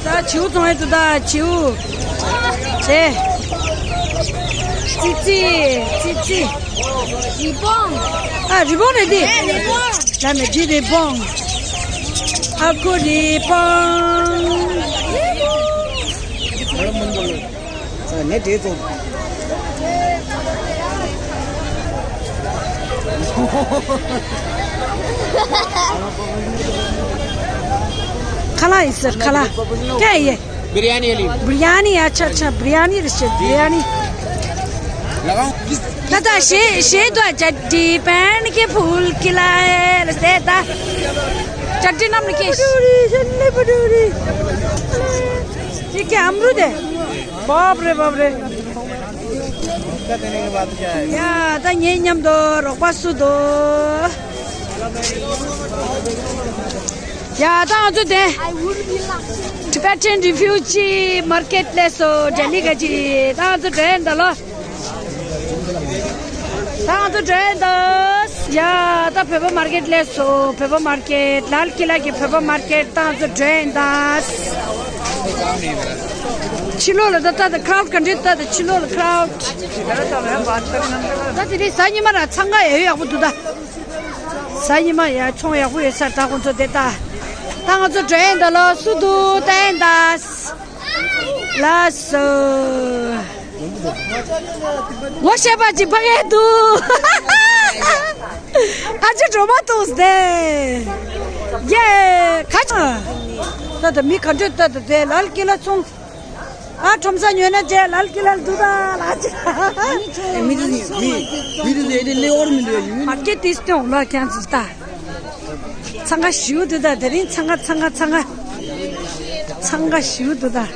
ད་བྱིའུ་བཙོང་ཡས་འདུག་ད་བྱིའུ། ཆེ། ཙི་ཙི། ཙི་ཙི། རི་བོང་། ཨ་རི་བོང་རེད་དེ། རི་བོང་། ལ་མེ་ཇི་རི་བོང་། ཨ་ཁུ་རི་བོང་། ནས་དེ་ཚོ། ཁ་ལག་ཡིན་ཟེར་ཁ་ལག་ཀྱ་ཡེ། بریانی علی۔ بریانی ཡ་ཆ་ཆ་བི་རི་ཡ་ནི་རེད་ཤག་བི་རི་ཡ་ནི། ད་ད་ཞེ་ཞེ་དུ་ཅ་ཏི་པན་གི་ཕུལ་གི་ལ་ལ་སེ་ད། ཅ་ཏི་ནམ་ལ་ཀེ་ཤ། ཅི་ཀྱ་ཨམ་རུ་དེ། བབ་རེ་བབ་རེ། ཡ་ད་ངའི་མཉམ་དུ་རོགས་པ་སུ་འདུག་ཡ་ད་ང་ཚོ་དེ། Tibetan Refugee Market སླེབས་སོང་། ལྡི་ལི་ག་ཅི། ད་ང་ཚོ་འགྲོ་ཡིན་ད་ལོ། ད་ང་ཚོ་འགྲོ་ཡིན་ད། ཡ་ད་བོད་པ་མར་ཀེཊ་སླེབས་སོང་། བོད་པ་མར་ཀེཊ། ལཱལ་ཀི་ལ་གི་བོད་པ་མར་ཀེཊ། ད་ང་ཚོ་འགྲོ་ཡིན་ད། ཕྱི་ལོགས་ལ་ད་ད་ད་ཁ་རའུཌ་ག་འདྲ་ད་ད་ཕྱི་ལོགས་ལ་ཁ་རའུཌ། ད་དེ་རིང་གཟའ་ཉི་མ་ར་འཚང་ཁ་ཡག་ཡོད་ཡག་པོ་འདུག་ད། གཟའ་ཉི་མ་ཡ་ཚོང་ཡག་པོ་ཡོད་ས་ད་ཁོང་ཚོ་དེ་ད། ད་ང་ཚོ་འགྲོ་ཡིན་ད་ལོ། སུ་འདུག་ལྟ་ཡིན་ད། ལགས་སོ། ངོ་ཤེས་པ་ཅིག་ཕ་གིར་འདུག་ཨ་ཅེ་སྒྲོལ་མ་འདུག་སྟེ། ཡེ། ཁ་ཆེ། ད་ད་མི་ག་འདྲ་ད་ད་དེ་ལཱལ་ཀི་ལ་ཚོང་། ཨ་ཁྲོམ་ས་ཉོས་ན་ཅེ་ལཱལ་ཀི་ལ་འདུག་ད་ལགས་ཅེ། མི་དེ་མི་མི་དེ་ལེ་འོར་མི་འདུག་ཡ། མར་ཀེཊ་དེ་སྟོན་ལ་ཁྱེད་ཚོ་ད། འཚང་ཁ་ཞེ་པོ་འདུག་ད། དེ་རིང་འཚང་ཁ་འཚང་ཁ་འཚང་ཁ། འཚང་ཁ་ཞེ་པོ་འདུག་ད།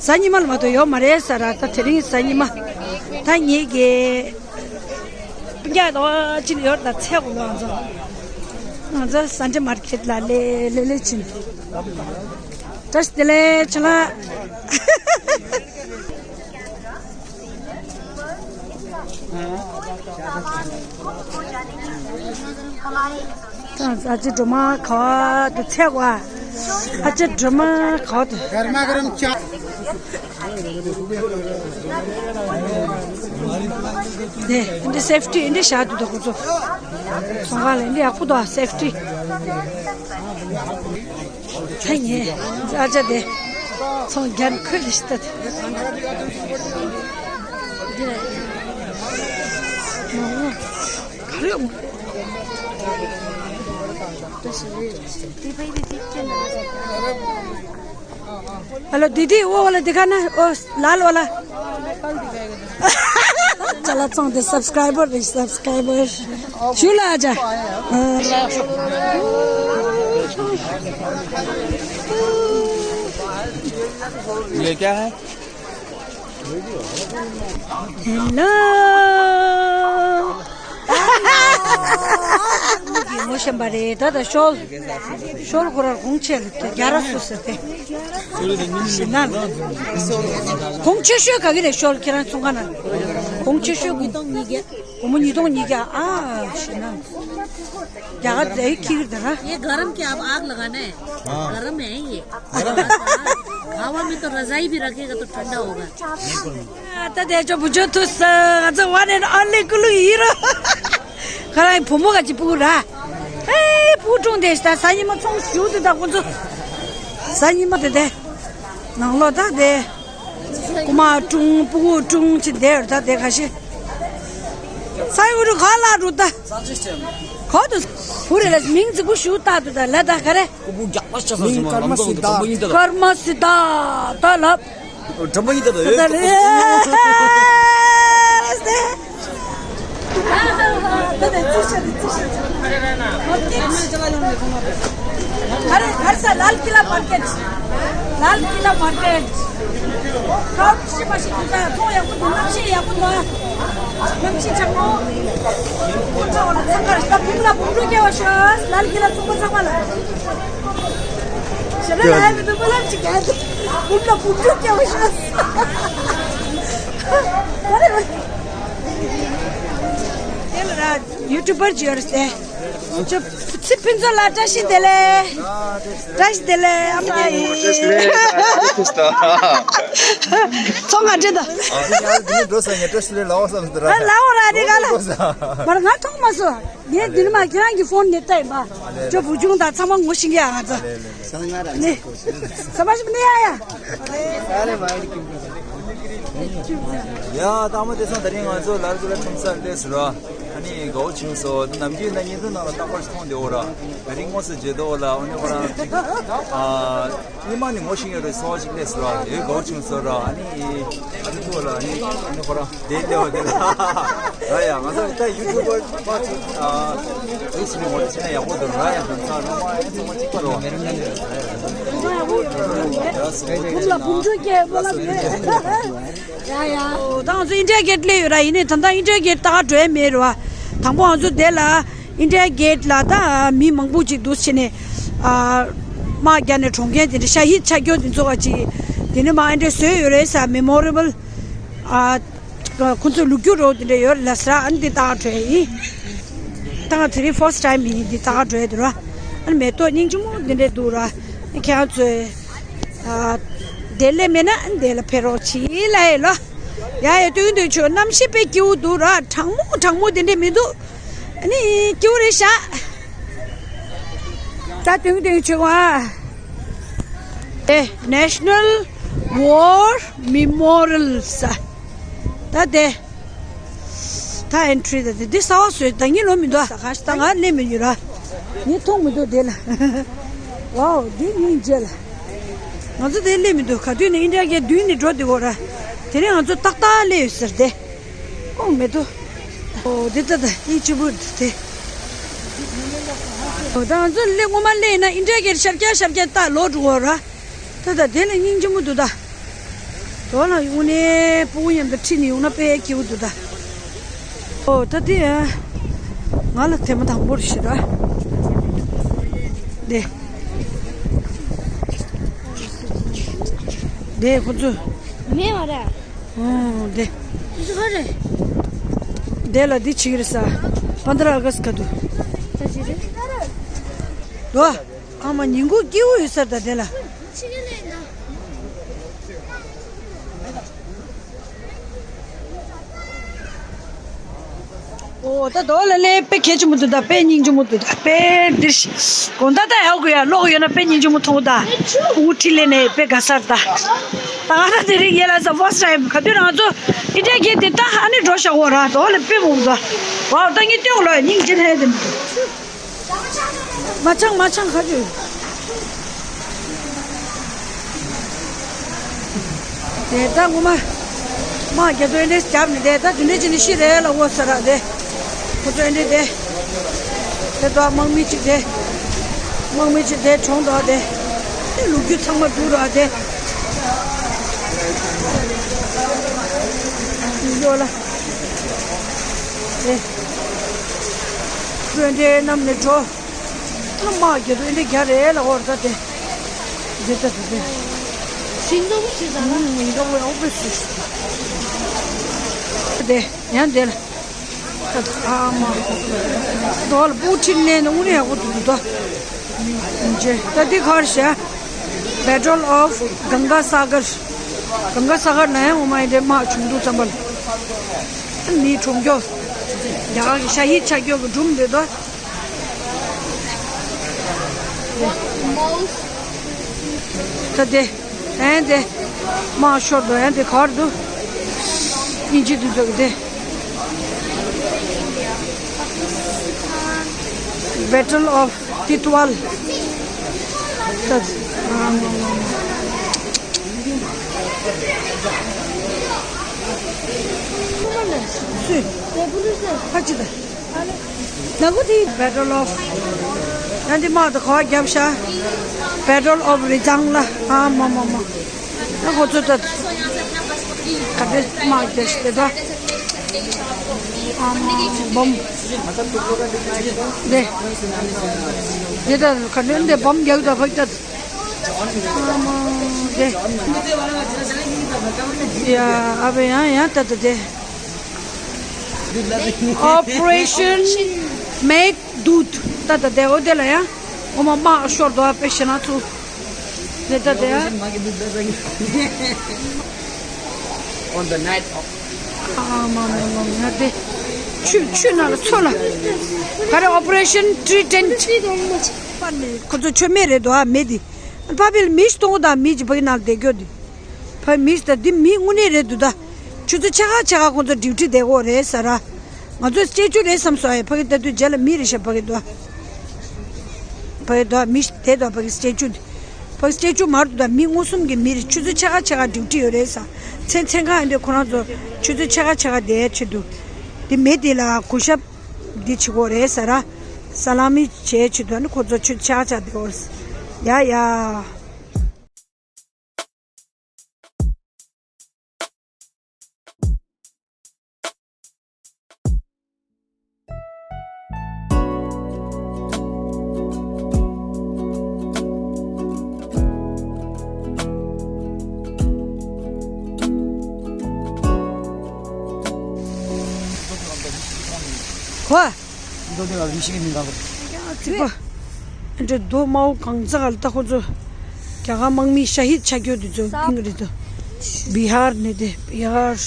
གཟའ་ཉི་མ་ལ་མ་གཏོགས་ཡོད་མ་རེད་ས་ར། ད་དེ་རིང་གཟའ་ཉི་མ། ད་ངེད་ཀྱི་སྤུན་ཀྱག་དང་ཅི་ལ་ཡོད་ད་ཚེ་གོ་ལོ་ང་ཚོ། ང་ཚོ་སན་ཌེ་མར་ཀེཊ་ལ་ལེ་ལེ་ལེ་ཕྱིན། བཀྲ་ཤིས་བདེ་ལེགས་ཁྱོད་ལ། ཨ་ཅེ་སྒྲོལ་མ་ག་བ་དུ་ཚད་བ། ཨ་ཅེ་སྒྲོལ་མ་ག་བ་དུ། गरमा गरम चाय। དེ་འདི་སེབ་ཊི་འདི་བཞག་འདུག་ད་ཁོ་ཚོ། ཚོང་ཁང་ལ་འདི་ཡག་པོ་འདུག་སེབ་ཊི། ད་ངས་ཨ་ཅག་དེ་ཚོང་རྒྱག་ཁོས་ལ་ཤི་ད་དེ། ག་རེ་ཡོང་། ཨ་ལོ། དི་དི། འོ་ལ་དི་ཁ་ན། འོ་ལ་ལ་འོ་ལ། ཅ་ལག་ཚོང་དེ་སབ་སི་ཀ་རའི་བར་རེད། སབ་སི་ཀ་རའི་བར། ཞུ་ལ་ཨ་ཅག ये क्या है? ཧེ་ལོ། ངོ་ཤེས་པ་རེད། ད་ད་ཤོལ། ཤོལ་ཁོ་རར་གོང་ཆེ་རེད་དེ། རྒྱ་ར་སུ་ཟེར་དེ། ཞེ་ན། གོང་ཆེ་ཤོས་ག་གི་རེད། ཤོལ་ཁྱེད་རང་ཚོང་ཁང་ན། གོང་ཆེ་ཤོས་གོང་། སྒོར་མོ་ཉིས་སྟོང་ཉིས་བརྒྱ། ཨ་ཞེ་ན། རྒྱ་གར་རྫས་ཁྱི་གིར་དེ་ར། ये गरम के आप आग लगाना है। हाँ। गरम है ये। गरम है। हवा में तो रजाई भी रखेगा तो ठंडा होगा। ད་དེ་ཅོ་བུ་ཅོ་ཐུ་ས་ང་ཚོ་one and only ཀུ་ལུ་ཧི་རོ། ཁ་ར་བུ་མོ་ག་ཅི་སྤུ་ར། ཨེ་སྤུ་ཀྲུང་དེ་ད་གཟའ་ཉི་མ་ཚོང་ཞུ་དུ་ད་ཁོ་ཚོ། གཟའ་ཉི་མ་དེ་དེ། ནང་ལོ་ད་དེ། རྐུ་མ་ཀྲུང་སྤུ་གུ་ཀྲུང་ཅི་འདེར་ད་དེ་ཁ་ཤས། ས་ཡུ་རུ་ག་ལ་རུ་ད། གོ་དུ། བུ་རེ་ལ་མིང་ཙི་གུ་ཞུ་ད་དུ་ད་ལ་ད་ག་རེ། སྐུ་བུ་རྒྱག་པ་ཆ་སོང་ཟིན་མ་ལམ་ཀ་འོང་དུ་ཀརྨ་སི་ད་ད་ལབ། འགྲམ་པ་ཡིན་ད་ད་ད་ད་ད་ད་ད་ད་ད་ད་ད། ད་ད་ཙི་ཤ་ཙི་ཤ། མར་ཀེཊ། ག་རེ་ག་རེ་ས་ལཱལ་ཀི་ལ་མར་ཀེཊ། ལཱལ་ཀི་ལ་མར་ཀེཊ། ཁ་ཤས་མ་ཤེས་ཀྱི་ད་ཚོང་ཡག་པོ་འདུག་གནམ་གཤིས་ཡག་པོ་འདུག་གནམ་གཤིས་ཆག་མོ། ཁོ་ཚོ་ལ་ཚང་ཁ་ད་འབུམ་ལ་འབུམ་འགྲོ་སྐྱེ་བ་ཤོག་ལཱལ་ཀི་ལ་ཚོང་པ་ཚང་མ་ལ། ཞེ་དྲག་ལ་ཧ་མི་འདུག་སྨོན་ལམ་ཅིག་རྒྱག་འདུག་འབུམ་ལ་འབུམ་འགྲོ་སྐྱེ་བ་ཤོག་ག་རེ་རེད། དེ་ལ་ར་ཡུ་ཊུབ་པར་ཅིག་ཡོད་རེད་ཟེར། ཚེ་ཕུན་ཚོགས་ལགས་བཀྲ་ཤིས་བདེ་ལེགས། བཀྲ་ཤིས་བདེ་ལེགས་ཨ་མ་ཡིན། ཚོང་ང་འདྲེ་ད། ཨ་ལའོ་ར་དེ་ག་ལ། མར་ང་མཐོང་མ་སོང་། ངས་འདི་ནི་མ་ཁྱེད་རང་གི་ཕོན་ནས་བལྟས་པ། ཅོ་བུ་ཆུང་དང་ཚང་མ་ངོ་ཤེས་ཀྱི་ཡ་ང་ཚོ། ནི། ས་མ་ཞིག་ནི་ཡ་ཡ། ཡ་ད་མ་དེ་སང་ད་རིང་ང་ཚོ་ལཱལ་ཀི་ལ་ཁྲོམ་སར་སླེབས་སོང་ར། ཨ་ནི་དགའ་བོ་བྱུང་སོང་། ནམ་རྒྱུན་ན་ཉིན་ཐོ་ནང་ལ་རྟག་པར་མཐོང་བསྡད་ཡོད་ར། ད་རིང་དངོས་སུ་མཇལ་དོ་ལ་ཨ་ནི་ཁོ་རང་ཅིག་ཨ། སྔོན་མ་ནས་ངོ་ཤེས་ཡོད་རེད་སོ་ཅིག་སླེབས་སོང་ར། ཡོད་དགའ་བོ་བྱུང་སོང་ར། ཨ་ནི་ཨ་ནི་ཐུག་ལ་ཨ་ནི་ཨ་ནི་ཁོ་རང་དེ་སླེབས་པ་དེ་ལ་ར། ཡ་ང་ཚོ་ད་ཡུ་ཊུབ་པར་པ་ཅིག་ཨ་འདུག་ཟེར་ནས་ངོ་སྤྲོད་བྱས་ན་ཡག་པོ་འདུག་ར། ཡ་ང་ཚོ་ཚང་མ་ཚང་མ་གཅིག་པ་རེད་བ། ཡ་ཡ། ད་ང་ཚོ་ཨིན་ཌི་ཡ་གེ་ཊི་སླེབས་ཡོད་ར། ཡིན་ནའི་ད་ལྟ་ཨིན་ཌི་ཡ་གེ་ཊི་ད་ག་འགྲོ་ཡ་མེད་རེད་བ། དང་པོ་ང་ཚོ་དེ་ལ་ཨིན་ཌི་ཡ་གེ་ཊི་ལ་ད་མི་མང་པོ་ཅིག་འདུག་བྱས་ནས་ཨ། དམག་རྒྱག་ནས་གྲོངས་མཁན་དེ་འདྲ་ཤ་ཧིད་ཆགས་རྒྱུ་དེ་ཚོ་བ་ཅིག་དེ་ནས་མ་ཨེ་འདྲ་བཟོས་ཡོད་རེད་ས་མེ་མོ་རི་བལ་ཨ། ཁོ་ཚོའི་ལོ་རྒྱུས་རོགས་དེ་འདྲ་ཡོད་ལ་ས་ཨ་ནི་དེ་ད་ག་འགྲོ་ཡ་ཡིན། ད་ང་དེ་རིང་ཕར་སི་ཊི་ཊའིམ་ཡིན་དེ་ད་ག་འགྲོ་ཡ་དེ་ར། ཨ་ནི་མེ་ཏོག་སྙིང་རྗེ་མོ་དེ་འདྲ་འདུག་ར། ཨ་ཁྱེད་ཚོས། ཨ། དེ་ལས་མེད་ན་དེ་ལ་ཕེབས་རོགས་གྱིས་ལ་ཡེ་ལོ། ཡ་ཡ་སྟོན་སྟོན་ཆོག་གནམ་གཤིས་དཔེ་སྐྱིད་པོ་འདུག་ར། གྲང་མོ་གྲང་མོ་དེ་འདྲས་མི་འདུག་ཨ་ནི་སྐྱིད་པོ་རེད་ཤག་ད་སྟོན་སྟོན་ཆོག་ཨ། དེ་National War Memorial ས། ད་དེ། ད་ཨེན་ཊི་རི་ད་དེ་འདི་གསར་པ་བཟོས་ད་ངས་ལོ་མི་འདུག་ཨ། ས་ཁ་ཤི་ད་ང་སླེབས་མི་ཡོད་ར། ངས་མཐོང་མི་འདུག་དེ་ལ། ཝའོ་འདི་སྙིང་རྗེ་ལ། ང་ཚོ་དེ་སླེབས་མི་འདུག་ག་དུས་ནས་ཨིན་ཌི་ཡ་གེ་ཊི་མདུན་ནས་འགྲོ་བསྡད་ཡོད་ར། དེ་རིང་ང་ཚོ་ཏག་ཏག་སླེབས་ཡོད་ཟེར་དེ། ཨོ་མེ་ཏོག་ཨོ་འདི་ད་ད་སྙིང་རྗེ་པོ་འདུག་དེ། ཨོ་ད་ང་ཚོ་སླེབས་སྔོན་མ་སླེབས་ཡིན་ན་ཨིན་ཌི་ཡ་གེ་ཊི་ཤར་རྒྱག་ཤར་རྒྱག་ཏག་ལོག་འགྲོ་གི་ཡོད་ར། ད་ད་དེ་ལ་སྙིང་རྗེ་མོ་འདུག་ད། དོ་ལ་ཡོང་ནས་སྤུ་གུ་མཉམ་དུ་ཁྲིད་ནས་ཡོང་ན་དཔེ་སྐྱིད་པོ་འདུག་ད། ཨོ་ད་དེ་ང་ལ་དེ་མ་དང་པོ་རེད་ཤི་ད། དེ། དེ་ཁོ་ཚོ། མེད་མ་རེད། ཨོ་དེ། འདི་ཚོ་ག་རེད། དེ་ལ་འདི་བྱེད་ཀྱི་རེད་ས། པན་དྲ་ཨ་ག་སི་ག་དུ། ད་ཅི་རེད། དོ། ཨ་མ་ཉིན་གུང་སྐྱིད་པོ་ཡོད་ས་རེད་ད་དེ་ལ། ཨོ་ད་དོ་ལ་ལས་དཔེ་གལ་ཆེན་པོ་འདུག་ད་དཔེ་སྙིང་རྗེ་མོ་འདུག་ད་དཔེ་འདིར་ཤི། དགོང་དག་ད་ཡག་གི་ཡ་ལོག་ཡོད་ན་དཔེ་སྙིང་རྗེ་མོ་མཐོང་ད། ཁུ་ཁྲི་ལས་ནས་དཔེ་དགའ་སར་ད། ད་ང་ད་དེ་རིང་ཡེ་ལ་ས་ཕར་སི་ཊི་ཊའིམ་ག་དུས་ང་ཚོ་ཨིན་ཌི་ཡ་གེ་ཊི་དེ་ད་ཨ་ནི་འགྲོ་ཤག་འོ་ར་དོ་ལ་དཔེ་མོ་འདུག་ཝའོ་ད་ངས་སྟོན་ལོ་སྙིང་རྗེ་ལྷས་དེ། མ་ཆང་མ་ཆང་ཁ་ཅུ། དེ་ད་ངོ་མ། མ་རྒྱ་དོན་འདྲེ་རྒྱབ་ནི་དེ་ད་དེ་འདྲེ་ཅི་ནི་ཤི་རེད་ལ་འོ་ས་ར་དེ། ཁོ་ཚོ་འདྲེ་དེ། དེ་ད་དམག་མི་ཅིག་དེ། དམག་མི་ཅིག་དེ་གྲོངས་འདུག་དེ། དེ་ལོ་རྒྱུས་ཚང་མ་འདུག་ར་དེ། ཡོ་ལ། དེ། དཔོན་འདྲེ་རྣམས་ནས་འགྲོ། ཨ་མ་རྒྱ་དོན་འདི་རྒྱ་རེད་ལ་འོར་ད་དེ། འདི་ད་དེ་དེ། སིང་དོ་བོ་ཞིག་ཟ་ན། ཨུམ་ཡིན་དོ་བོ་ཡོང་པོ་ཞིག་དེ་ཡང་དེ་ལ། ཨ་མ། དོ་ལ་པུ་ཊིན་ནས་ནི་དངུལ་ཡག་པོ་འདུག་དོ། ཇེ་ད་འདི་གར་ཤ། Battle of Gangasagar། གངྒཱ་ས་གར་ན་ཡང་ངོ་མ་ཡིན་དེ་དམག་བྱུང་འདུག་ཙམ་པ་ལ། མི་གྲོངས་རྒྱུ། རྒྱ་གར་གྱི་ཤ་ཡིད་ཆགས་རྒྱུ་གི་སྒྲུང་འདི་དོ། ད་དེ། ཨེ་དེ། མ་ཤོར་དོ་ཡང་དེ་གར་དུ། ཨིན་ཇི་དུ་ཚོགས་དེ། Battle of Titwal. ད། སུས། ཕ་ཅི་ད། ན་གོ་དེ་Battle of. ཡང་དེ་མ་ད་གར་རྒྱབ་ཤ། Battle of རི་ཛང་ལ། ཨ་མ་མ་མ། ཨ་ཁོ་ཚོ་ད་ག་དེ་མ་རྒྱག་ཤི་དེ་ད། ཨ་མ་བོམ། དེ་དེ་ད་ག་དེ་འདི་བོམ་རྒྱག་ད་ཕག་ད། ཨ་མ་དེ། ཡ་ཨ་བེ་ཡང་ཡང་ད་ད་དེ། Operation Make Dud. ད་ད་དེ་འོ་དེ་ལ་ཡང་འོ་མ་མ་ཤོར་དོ་ཨ་པེ་ཤ་ན་ཚུ། དེ་ད་དེ་ཡང་། On the night of. ཨ་མ་མ་མ་མ་དེ། ཆུ་ཆུ་ན་ལ་ཚོ་ལ། ག་རེ་Operation Trident. པ་ནི་ཁོ་ཚོ་ཆོ་མེད་རེད་དོ་ཨ་མེད་དེ། ཕ་བིལ་མི་ཤི་གཏོང་དང་མི་ཅི་ཕ་གི་ནང་བསྡད་རྒྱུ་དེ། ཕ་མི་ཤི་ད་འདི་མི་དངོས་གནས་རེད་འདུག་ད། ཆུ་ཚོད་ཕྱེད་ཀ་ཕྱེད་ཀ་ཁོང་ཚོ་ཌིའུ་ཊི་བསྡད་དགོས་རེད་ཟེར་ར། ང་ཚོས་སྐྱེལ་རྒྱུ་རེད་བསམ་སོང་ཨེ་ཕ་གི་ད་དུས་རྗེས་ལ་མི་རེད་ཤག་ཕ་གི་འདུག་ཕ་གི་འདུག་མི་ཤི་དེ་འདུག་ཕ་གི་སྐྱེལ་རྒྱུ་འདི། ཕ་གི་སྐྱེལ་རྒྱུ་མར་འདུག་ད་མི་མངོན་སུམ་གྱི་མི་རེད། ཆུ་ཚོད་ཕྱེད་ཀ་ཕྱེད་ཀ་ཌིའུ་ཊི་ཡོད་རེད་ཟེར། མཚན་མཚན་གང་ཡིན་དུས་ཁོ་རང་ཚོ་ཆུ་ཚོད་ཕྱེད་ཀ་ཕྱེད་ཀ་བསྡད་ཆེད་དུ། འདི་མི་དེ་ལ་གུས་ཞབས་འདི་བྱེད་དགོས་རེད་ཟེར་ར། ས་ལ་མི་བྱས་ཆེད་དུ་ཨ་ནི་ཁོ་ཚོ་ཆུ་ཚོད་ཕྱེད་ཀ་ཕྱེད་ཀ་བསྡད་དགོས་རེད། ཡ་ཡ། ཁོ། མདོ་སྟོད་ལ་རིགས་ཤིག་གི་མིང་གང་གོ། ཡང་ཚིག་པ། འདྲེ་རྡོ་དམར་པོ་གང་ཚ་ག་ལ་ད་ཁོ་ཚོ། རྒྱ་གར་དམག་མི་ཤ་ཧིད་ཆགས་རྒྱུ་དེ་ཚོ་ས་མིང་རེད་དོ། བི་ཧར་ནས་དེ་བི་ཧར།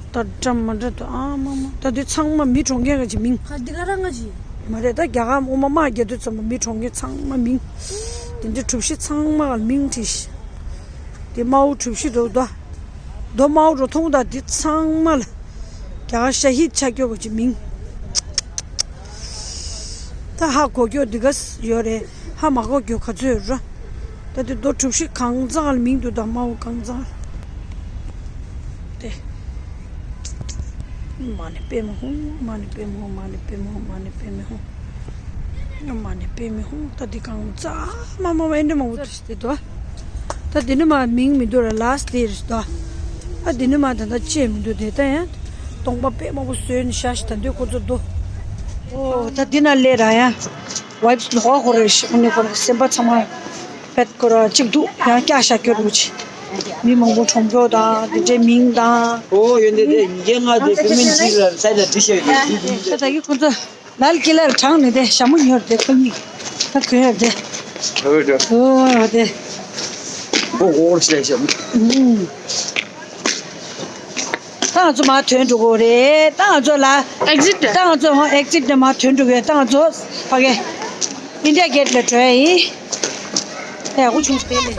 ད་འདྲ་མ་འདྲ་དོ་ཨ་མ་མ་ད་དེ་ཚང་མ་མི་གྲོངས་མཁན་ག་ཅིག་མིང་། ག་འདི་ག་རང་ག་ཅིག་མ་རེད་ད་རྒྱ་གར་དབུ་མ་དམག་རྒྱག་དུས་ཚང་མ་མི་གྲོངས་མཁན་ཚང་མ་མིང་། དེ་འདྲའི་གྲུ་བཞི་ཚང་མ་ག་ལ་མིང་བྲིས་ཤིག་དེ་དམར་པོ་གྲུ་བཞི་འགྲོ་ད། རྡོ་དམར་པོ་རུ་མཐོང་ད་དེ་ཚང་མ་ལ། རྒྱ་གར་ཤ་ཧིད་ཆགས་རྒྱུ་ག་ཅིག་མིང་། ད་ཧ་གོ་རྒྱུ་འདི་ག་ཡོད་རེད། ཧ་མ་གོ་རྒྱུ་ག་ཚོད་ཡོད་ར། ད་དེ་རྡོ་གྲུ་བཞི་གང་ཚང་ལ་མིང་འདུག་ད་དམར་པོ་གང་ཚང་། དེ། མ་ཎི་པདྨེ་ཧཱུྃ། མ་ཎི་པདྨེ་ཧཱུྃ། མ་ཎི་པདྨེ་ཧཱུྃ། མ་ཎི་པདྨེ་ཧཱུྃ། མ་ཎི་པདྨེ་ཧཱུྃ། ད་འདི་གང་ཚང་མ་མ་མ་ཨེ་འདྲ་མང་པོ་འདུག་དེ་དོ། ད་འདི་ནི་མ་མིང་མི་འདུག་ར་ལཱ་སི་ཊི་དེ་རེད་དོ། ད་འདི་ནི་མ་ད་ད་ཅེས་མི་འདུག་དེ་ད་ཡང་། སྟོང་པ་དཔེ་མང་པོ་བཟོས་ནས་བཞག་ཤི་ད་འདོད་ཁོ་ཚོ་འདུག་ཨོ་ད་འདི་ན་སླེབས་ར་ཡང་། ཝའིབ་སི་ལོག་ཁོ་རེ་ཤི་ཁོ་ནི་ཁོ་ར་སེམས་པ་ཚང་མ། ཕེད་ཁོ་ར་གཅིག་འདུག་ཡང་སྐྱ་ཤ་སྐྱོ་རུ་ཆེ། མི་མང་པོ་གྲོངས་རྒྱུ་དང་དེ་འདྲའི་མིང་དང་། ཨོ་ཡོན་ཏན་དེ་ཉིན་ལྔ་དེ་བུད་མེད་འདི་ལ་སའི་ལ་འདྲི་ཤེས་ཡོད་དེ། ད་ད་གི་ཁོ་ཚོ་ལ་ལ་ཀི་ལ་ལ་གྲངས་ནས་དེ་ཞྭ་མོ་ཉོར་དེ་ཁོ་གཉིས་ད་གོན་ཡོད་དེ། ཨོ་དེ། ཨོ་ཨོ་ཤེས་ཞྭ་མོ། ད་ང་ཚོ་མར་ཐོན་འགྲོ་གི་རེད། ད་ང་ཚོ་ལ། ཨེག་ཛིཊ། ད་ང་ཚོ་ཧོ་ཨེག་ཛིཊ་ནས་མར་ཐོན་འགྲོ་གི་རེད། ད་ང་ཚོ་ཕ་གི་ཨིན་ཌི་ཡ་གེཊ་ལ་འགྲོ་ཡ་ཡིན། ད་ཡག་པོ་བྱུང་སྟེ་ལེ།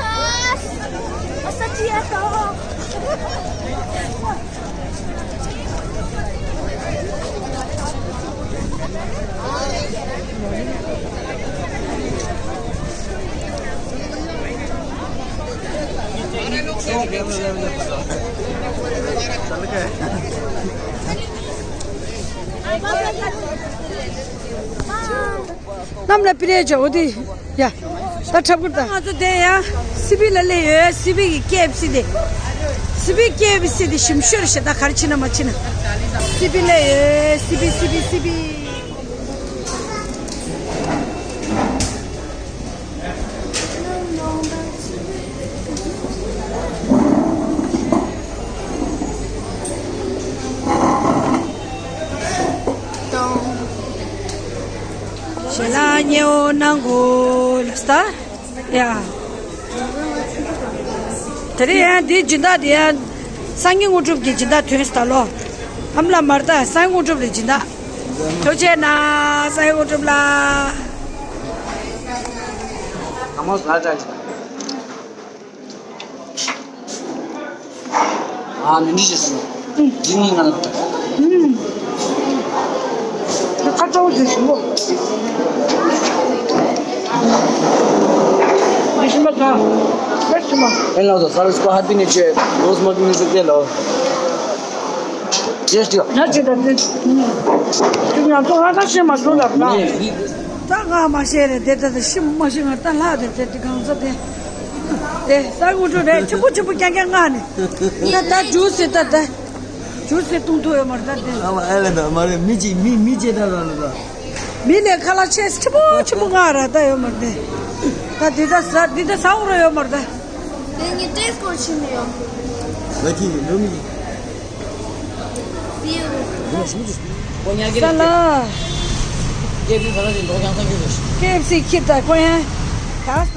གནམ་ལ་པི་རེ་ཅོ་འོ་དེ་ཡ། ད་འཁྲབ་ཀུར་ད། ང་ཚོ་དེ་ཡ། སི་པི་ལ་སླེབས་ཡོད། སི་པི་གི་ཀེ་ཨེཕ་སི་དེ། སི་པི་ཀེ་ཨེཕ་སི་དེ་ཞིམ་ཤོས་རེད་ཤག་ད་ག་རེ་ཕྱིན་ན་མ་ཕྱིན་ན། སི་པི་སླེབས་ཡོད། སི་པི་སི་པི་སི་པི། ཞལ་ལག་ཉེ་བོ་གནང་དགོས་ལ་སྟ། ཡ། དེ་རིང་ཡང་འདིའི་སྦྱིན་བདག་དེ་ཡང་སངས་རྒྱས་དངོས་གྲུབ་ཀྱི་སྦྱིན་བདག་ཐོན་སྟ་ལོ། ཨམ་ལ་མར་ལྟ་སངས་རྒྱས་དངོས་གྲུབ་ལ་སྦྱིན་བདག་ཐུགས་རྗེ་ཆེ་གནང་། སངས་རྒྱས་དངོས་གྲུབ་ལགས། ཨ་མ་ཟ་ཅག་ཨ་ནི་འདི་ཞིག་སོང་། འདི་ནི་ང་ལ། ཁ་ཚ་བོ་དེ་ཞིག་མོ། འདི་ཞིག་མ་ཚ། ཨེ་ལོ་ས་རུ་སྐོ་ཧ་པི་ནི་ཆེ་རོ་སི་མ་ཀི་ནི་ཟིག་དེ་ལོ། ཡེ་ཤི་ཡ་ཅི་ད་དེ། ང་ཚོ་ཧ་ད་ཤེས་མ་སོང་ལབ་ན། ད་ང་མ་ཤེས་རེད་དེ་ད་ད་ཤི་མ་ཤི་ང་ད་ལྷག་དེ་དེ་དེ་གང་ཚོ་དེ། དེ་ས་ངོ་ཁྲོ་རེད་ཆུ་པོ་ཆུ་པོ་རྐྱང་རྐྱང་མངགས་ནས། ད་ད་ཇུས་སི་ད་ད། ཇུས་སི་བཏུང་ཐུབ་ཡོད་མ་རེད་ད་དེ། ཨ་མ་ཨེ་ལེ་ད་མ་རེད་མི་གཅིག་མི་མི་གཅིག་ད་ད་ལ་ད། མི་ལས་ཁ་ལག་ཆེ་ཆུ་པོ་ཆུ་པོ་མངགས་ར་ད་ཡོད་མ་རེད་དེ། ད་འདི་ད་ཟ་འདི་ད་ཟ་འོང་ར་ཡོད་མ་རེད་ད། དེ་ངས་ཏེས་སྐོར་ཕྱིན་ནས་ཡོང་། ལ་ཁྱི་ཡིན་འགྲོ་མི་ཡིན། ས་ལ། ཀེ་ཨེཕ་སི་ཁྱི་ད་ཀོ་ཡང་། ག་ས།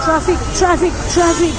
Traffic, traffic, traffic.